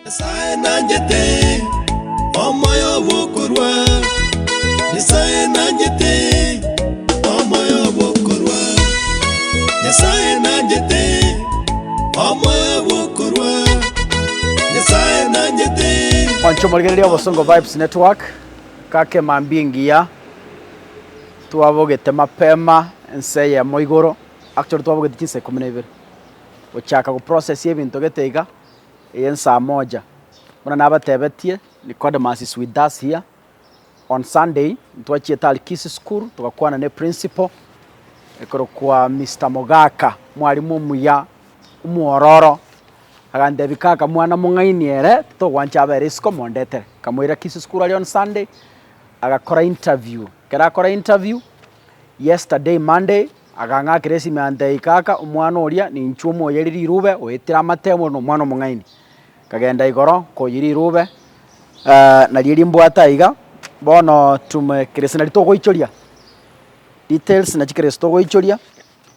Nyasae nanchete omoyo bw'okorua, Nyasae nanchete omoyo bw'okorua, Nyasae nanchete omoyo bw'okorua, Nyasae nanchete. Mwanche omorigereria Obosongo Vibes Network, kake mambia engiya, twabogete mapema ense eyemo igoro, actually twabogete chinsa ikomi na ibere, gochaka goprocess ebinto gete iga. Eye nsaa moja. Buna nabatebetie, Nicodemus is with us here. On Sunday, ntwachiete aria Kisii School, togakwana ne principal, ekorokwa Mister Mogaka, mwalimu omuya, omwororo, agantebia kaka mwana mong'aini ere, titogwancha abere isiko mondetere. Nkamoira Kisii School aria on Sunday, agakora interview. Ekero akora interview, yesterday Monday, Akang'akera esimi agantebia, Kaka, omwana oria ninchwe omoyeri rirube, oetire amatemo, ore nomwana omong'aini. Nkagenda igoro nkoyia rirube, nario rimbwate aiga, bono tumekerese nario togoichoria, details nachi kerese togoichoria,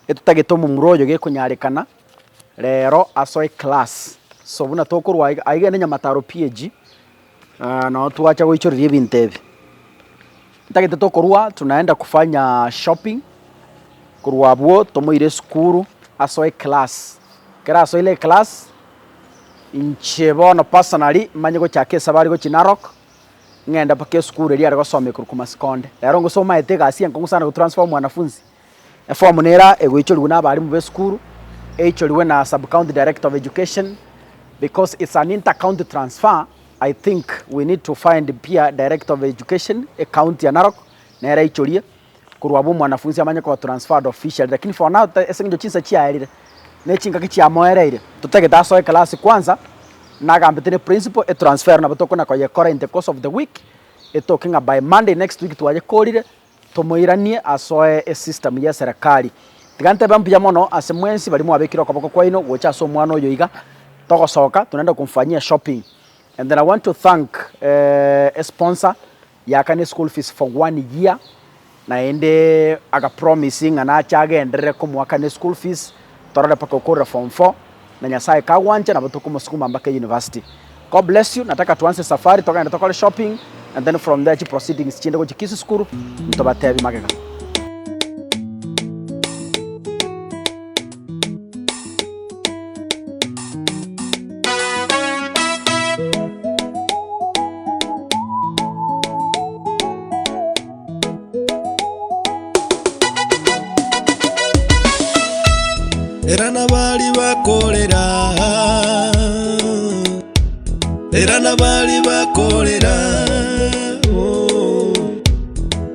etotagete omomura oyo gekonyarekana, rero asoe class. So buna tokorwa aiga, aiga ende Nyamataro PAG, noo twacha goichoreria ebinto ebi. Ntagete tokorwa tunaenda kufanya shopping, korwa abwo tomoire esukuru asoe eclass, ekero asoire eclass, inche bono personally manye gochaka esabari gochia Narok, ng'ende mpaka esukuru eria are gosoma ekorokwa Masikonde. Rero gose omaete egasi enkong'u sana gotransfer omwanafunzi, eform nere aa egoichorigwa na abalimu ba esukuru, eichorigwe na sub county director of education, because it's an inter county transfer. I think we need to find pia director of education ecounty ya Narok nere aichorie korwa abwo omwanafunzi amanye koba transferred officially lakini for now ase eng'encho chinsa chiaerire ne chingaki chiamoereire totagete asoe class kwanza nagambete ne principal etransfer ero nabo tokona koyekora in the course of the week etoke ng'a by Monday next week twayekorire tomoiranie asoe esystem ya eserekari. Tiga ntebe mbuya mono ase mwensi baria mwabekire okoboko kwaino gocha ase omwana oyo iga, togosoka tunaenda kumfanyia shopping. And then I want to thank esponsor yaakana eschool fees for one year, naende aga promise ng'a nache agenderere komoakana eschool fees, torore mpaka okorire form four, na Nyasaye kagwancha nabo tokomosukuma mpaka university. God bless you, nataka tuanze safari togende tokore shopping and then from there chiproceedings chinde gochia Kisii sukuru ntobatebi magega. Era nabari bakorera, era nabari bakorera, oh,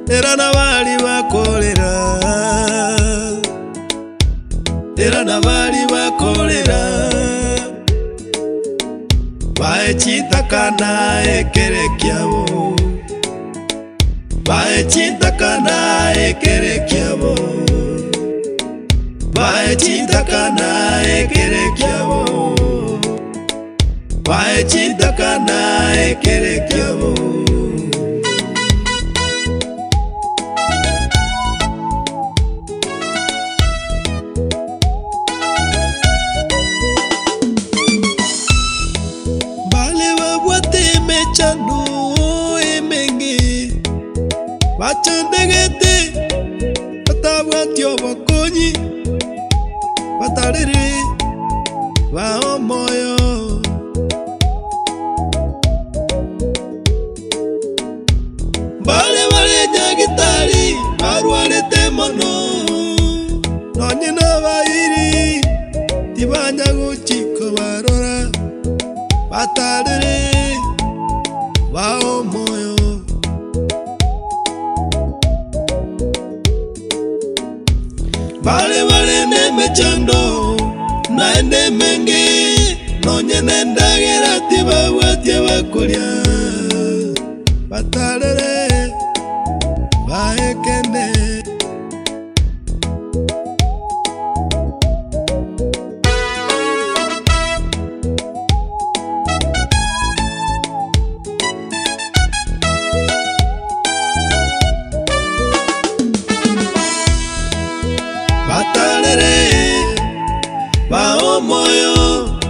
era nabari bakorera, era nabari bakorera, bae chitakana ekere kiabo. Bae chintakana ekere kiabo, bae chintakana ekere kiabo, bae chintakana ekere kiabo. Mbare babwate emechando emenge, bachandegete, batabwati obokonyi, batarire bae omoyo. Mbare bare nyagitari barwarete mono, nonye nabairi tibanya gochia kobarora, batarire bae omoyo. Bare bare nemechando naende emenge, nonye nendagera tibabwatia bakoria, batarere bae kende. Batarere bae omoyo,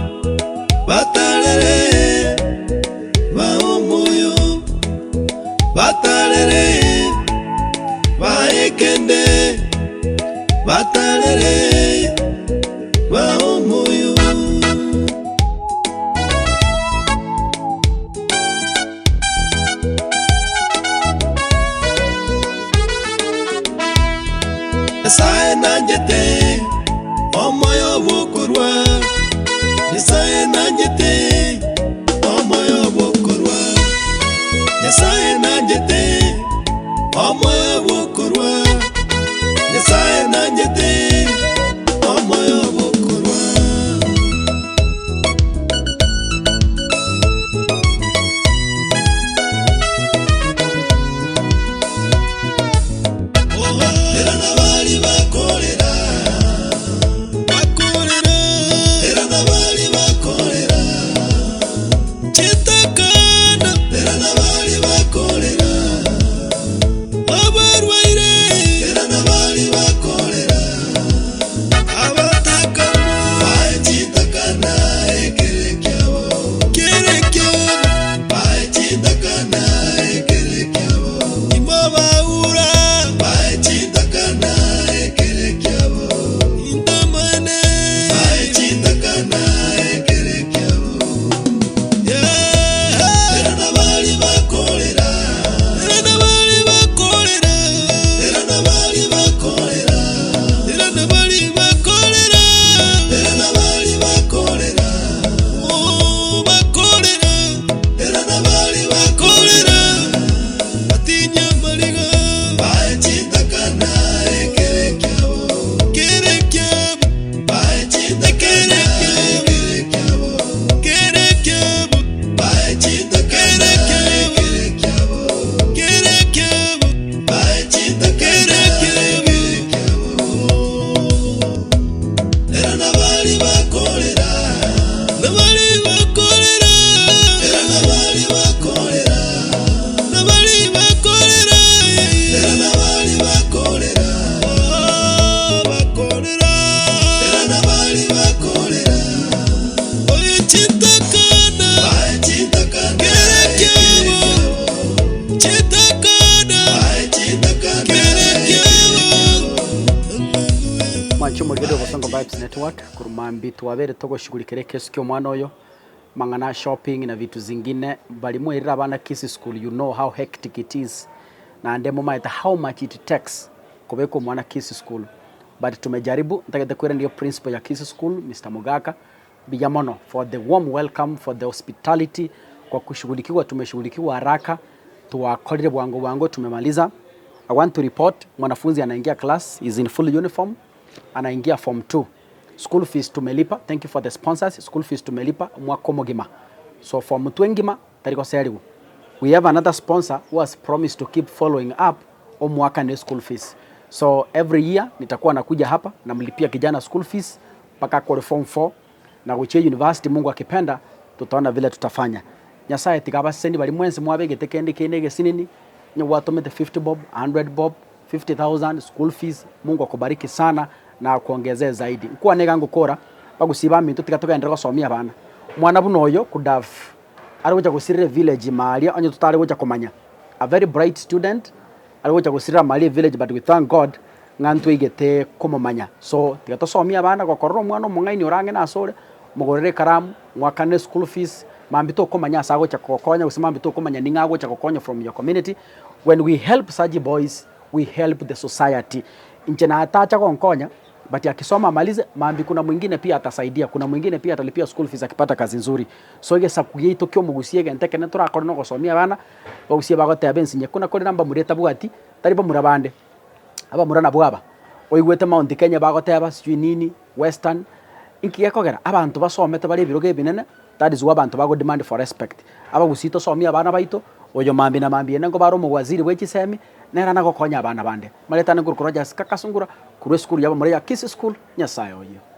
batarere. Batarere baekende, batarere baomoyo. Nyasae nanchete omoyo bw'okorua, Nyasae nanchete omoyo bw'okorua, Nyasae nanchete omoyo bw'okorua, Nyasae nanchete omoyo bw'okorua. Era nabari bakorera, bakorera, era nabari bakorera, chitakana, era nabari bakorera, abarwaire, era nabari bakorera, abatakana, bae chitakana, ekere kiabo, kere kiabo, bae chitakana, ekere kiabo, imbabaura, bae chitakana, ekere kiabo, intamane, bae chitakana, ekere kiabo, yeah. Era nabari bakorera, era nabari bakorera, era nabari bakorera, era nabari bakorera, era nabari bakorera, oh bakorera, era nabari bakorera, atinya mariga, bae chitakana, ekere kiabo, kere kiabo, bae chitakana, ekere kiabo, kere kiabo, bae chitakana, ekere kiabo, kere kiabo, bae chitakana, ekere kiabo. Era nabari bakorera, nabari bakorera, era nabari bakorera, nabari bakorera, era nabari bakorera, oh, bakorera, era nabari bakorera. Oye chitakana, bae chitakana, kere kiabo, chitakana, bae chitakana, kere kiabo. Mwanche omorigeri Obosongo Vibes Network korwa mambia twabere togoshughulikera ekesi kia omwana oyo mang'ana shopping na vitu zingine bari mwairire abana Kisii school you know how hectic it is naende momaete how much it takes kobeka omwana Kisii school but tumejaribu ntagete koiraneria principal ya Kisii school Mr Mogaka mbuya mono for the warm welcome for the hospitality kwa kushughulikiwa tumeshughulikiwa haraka twakorire bwango bwango tumemaliza I want to report mwanafunzi anaingia class is in full uniform anaingia form 2 school fees tumelipa thank you for the sponsors school fees tumelipa mwaka omogima so form 2 engima tari goseriwa we have another sponsor who has promised to keep following up omwaka ne school fees so every year nitakuwa nakuja hapa namlipia kijana school fees mpaka akore form 4 na gochia university Mungu akipenda tutaona vile tutafanya Nyasaye tiga abaseni bari mwensi mwabegete kende kende egesinini onye gwatomete 50 bob 100 bob 50,000 school fees Mungu akubariki sana na akuongezee zaidi nkwane iga ngokora bagusiba aminto tiga togenderere gosomia abana omwana buna oyo could have are gocha gosirera evillage ime aria onye totare gocha komanya a very bright student are gocha gosirera ime aria evillage but we thank God ng'a ntwaigete komomanya so tiga tosomie abana gokorora omwana omong'aini ore ang'e nase ore mogorere ekaramu mwakane school fees mambia tokomanya ase agocha kogokonya gose mambia tokomanya ning'o agocha gokonya from your community when we help such boys we help the society inche natacha gonkonya but akisoma amalize mambia kuna mwingine pia atasaidia kuna mwingine pia atalipia school fees akipata kazi nzuri so egesaku giaito kia omogusia egento ekene torakore na ogosomia abana bagusie bagoteba ensinye kuna kore namba mura etabwati tari bamura bande abamura nabwo aba oigwete Mount Kenya bagoteba sijui nini Western inki gekogera abanto basomete bare ebirogo ebinene that is why abanto bago demand for respect abagusii tosomie abana baito oyo mambia na mambia ende nkobare omowaziri bwe chisemi nere nagokonya abana bande. Amaretane nkorokwa Rogers Kakasungura korwa esukuru ya abamura ya Kisii School, Nyasaye oyio.